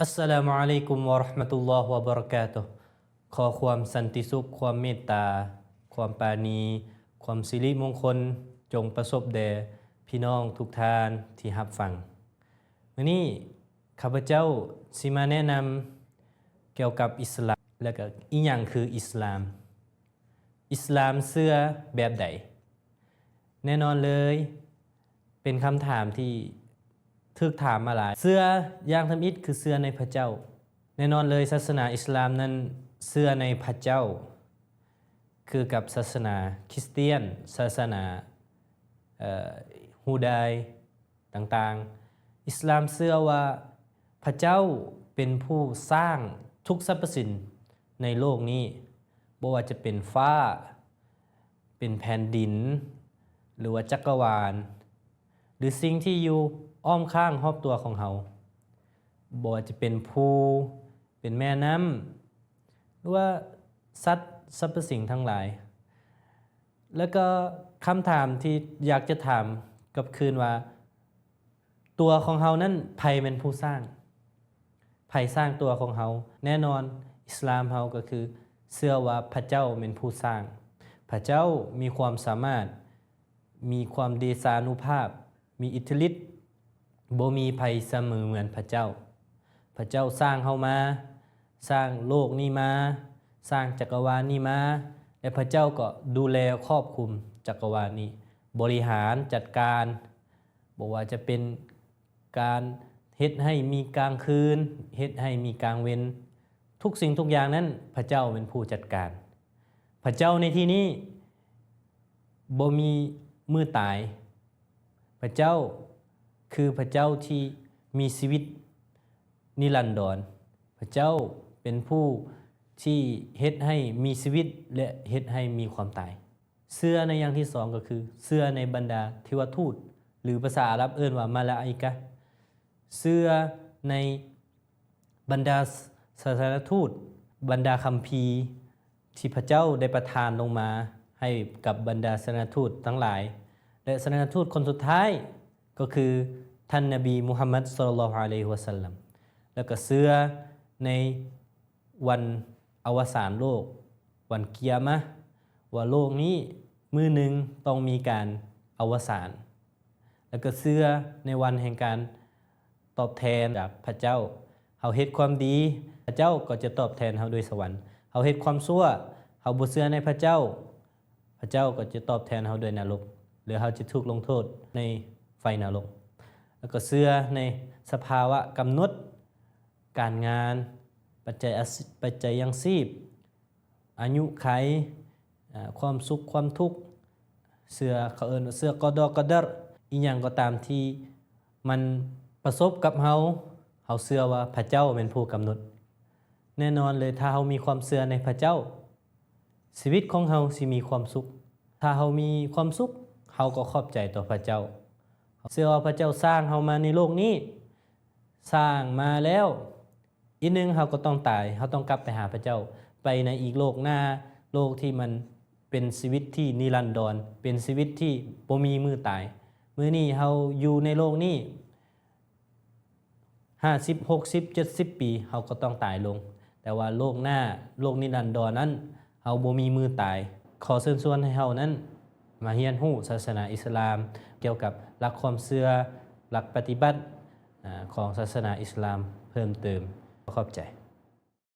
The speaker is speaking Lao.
ອັດສະລາມຸອະໄລກຸມ ວະຣະຫະມະຕຸລລອຮ ວະບະຣະກາຕຸ. ຂໍຄວາມສັນຕິສຸກ, ຄວາມເມດຕາ, ຄວາມປານີ, ຄວາມສິລິມົງຄົນ ຈົ່ງປະສົບແດ່ພີ່ນ້ອງທຸກທ່ານທີ່ຮັບຟັງ. ມື້ນີ້ຂ້າພະເຈົ້າຊິມາແນະນຳກ່ຽວກັບອິດສະລາມ ແລະ ກໍອີ່ຫຍັງຄືອິດສະລາມ. ອິດສະລາມເຊື່ອແບບໃດ? ແນ່ນອນເລີຍ ເປັນຄຳຖາມທີ່ຖືກຖາມມາຫຼາຍ. ເຊື່ອຢ່າງທຳອິດຄືເຊື່ອໃນພະເຈົ້າ. ແນ່ນອນເລີຍ ສາສະໜາອິດສະລາມນັ້ນເຊື່ອໃນພະເຈົ້າ ຄືກັບສາສະໜາຄຣິສຕຽນ, ສາສະໜາ ເອີ ຢູດາຍ ຕ່າງໆ. ອິດສະລາມເຊື່ອວ່າພະເຈົ້າເປັນຜູ້ສ້າງທຸກສັບພະສິ່ງໃນໂລກນີ້, ບໍ່ວ່າຈະເປັນຟ້າ, ເປັນແຜ່ນດິນ ຫຼືວ່າຈັກກະວານ ຫຼືສິ່ງທີ່ຢູ່ອ້ອມຂ້າງຮອບຕົວຂອງເຮົາ, ບໍ່ວ່າຈະເປັນພູ, ເປັນແມ່ນ້ຳ ຫຼືວ່າສັດສັບພະສິ່ງທັງຫຼາຍ. ແລ້ວກໍຄຳຖາມທີ່ຢາກຈະຖາມກັບຄືນວ່າ ຕົວຂອງເຮົານັ້ນໃຜແມ່ນຜູ້ສ້າງ? ໃຜສ້າງຕົວຂອງເຮົາ? ແນ່ນອນ ອິດສະລາມເຮົາກໍຄືເຊື່ອວ່າພະເຈົ້າແມ່ນຜູ້ສ້າງ. ພະເຈົ້າມີຄວາມສາມາດ, ມີຄວາມເດຊານຸພາບ, ມີອິດທິລິດ, ບໍ່ມີໃຜສະເໝີເໝືອນພະເຈົ້າ. ພະເຈົ້າສ້າງເຮົາມາ, ສ້າງໂລກນີ້ມາ, ສ້າງຈັກກະວານນີ້ມາ ແລະ ພະເຈົ້າກໍດູແລຄອບຄຸມຈັກກະວານນີ້, ບໍລິຫານຈັດການ, ບໍ່ວ່າຈະເປັນການເຮັດໃຫ້ມີກາງຄືນ, ເຮັດໃຫ້ມີກາງເວັນ, ທຸກສິ່ງທຸກຢ່າງນັ້ນ ພະເຈົ້າເປັນຜູ້ຈັດການ. ພະເຈົ້າໃນທີ່ນີ້ ບໍ່ມີມື້ຕາຍ. ພະເຈົ້າຄືພະເຈົ້າທີ່ມີຊີວິດນິລັນດອນ. ພະເຈົ້າເປັນຜູ້ທີ່ເຮັດໃຫ້ມີຊີວິດ ແລະ ເຮັດໃຫ້ມີຄວາມຕາຍ. ເຊື່ອໃນຢ່າງທີສອງກໍຄື ເຊື່ອໃນບັນດາເທວະທູດ ຫຼື ພາສາອາຣັບເອີ້ນວ່າມາລາອິກະ. ເຊື່ອໃນ ບັນດາສາສະນະທູດ, ບັນດາຄຳພີທີ່ພະເຈົ້າໄດ້ປະທານລົງມາໃຫ້ກັບບັນດາສາສະນະທູດທັງຫຼາຍ ແລະ ສາສະນະທູດຄົນສຸດທ້າຍກໍຄືທ່ານນະບີ ມຸຮັມມັດ ສະລັລລອຮຸ ອະໄລຮິ ວະສັລລັມ ແລ້ວກໍເຊື່ອໃນວັນອະວະສານໂລກ, ວັນກິຍາມະ, ວ່າໂລກນີ້ມື້ໜຶ່ງຕ້ອງມີການອະວະສານ. ແລ້ວກໍເຊື່ອໃນວັນແຫ່ງການຕອບແທນຈາກພະເຈົ້າ. ເຮົາເຮັດຄວາມດີ, ພະເຈົ້າກໍຈະຕອບແທນເຮົາດ້ວຍສະຫວັນ. ເຮົາເຮັດຄວາມຊົ່ວ, ເຮົາບໍ່ເຊື່ອໃນພະເຈົ້າ, ພະເຈົ້າກໍຈະຕອບແທນເຮົາດ້ວຍນະລົກ ຫຼື ເຮົາຈະຖືກລົງໂທດໃນໄຟນະລົກ. ແລ້ວກໍເຊື່ອໃນສະພາວະກຳນົດການງານ, ປັດໄຈອາຊີບ, ປັດໄຈຍັງຊີບ, ອາຍຸໄຂ, ອາ, ຄວາມສຸກຄວາມທຸກ, ເຊື່ອ, ເຂົາເອີ້ນວ່າເຊື່ອກະດໍກະດັດ, ອີ່ຫຍັງກໍຕາມທີ່ມັນປະສົບກັບເຮົາ, ເຮົາເຊື່ອວ່າພະເຈົ້າແມ່ນຜູ້ກຳນົດ. ແນ່ນອນເລີຍ, ຖ້າເຮົາມີຄວາມເຊື່ອໃນພະເຈົ້າ, ຊີວິດຂອງເຮົາຊິມີຄວາມສຸກ. ຖ້າເຮົາມີຄວາມສຸກ, ເຮົາກໍຂອບໃຈຕໍ່ພະເຈົ້າ. ເຊື່ອວ່າພະເຈົ້າສ້າງເຮົາມາໃນໂລກນີ້, ສ້າງມາແລ້ວ, ອີກໜຶ່ງເຮົາກໍຕ້ອງຕາຍ, ເຮົາຕ້ອງກັບໄປຫາພະເຈົ້າ, ໄປໃນອີກໂລກໜ້າ, ໂລກທີ່ມັນເປັນຊີວິດທີ່ນິລັນດອນ, ເປັນຊີວິດທີ່ບໍ່ມີມື້ຕາຍ. ມື້ນີ້ເຮົາຢູ່ໃນໂລກນີ້ ຫ້າສິບ ຫົກສິບ ເຈັດສິບປີ ເຮົາກໍຕ້ອງຕາຍລົງ, ແຕ່ວ່າໂລກໜ້າ, ໂລກນິລັນດອນນັ້ນ, ເຮົາບໍ່ມີມື້ຕາຍ. ຂໍເຊີນຊວນໃຫ້ເຮົານັ້ນ ມາຮຽນຮູ້ສາສະໜາອິດສະລາມ ກ່ຽວກັບຫຼັກຄວາມເຊື່ອ, ຫຼັກປະຕິບັດ ອາ ຂອງສາສະໜາອິດສະລາມເພີ່ມເຕີມ. ຂອບໃຈ.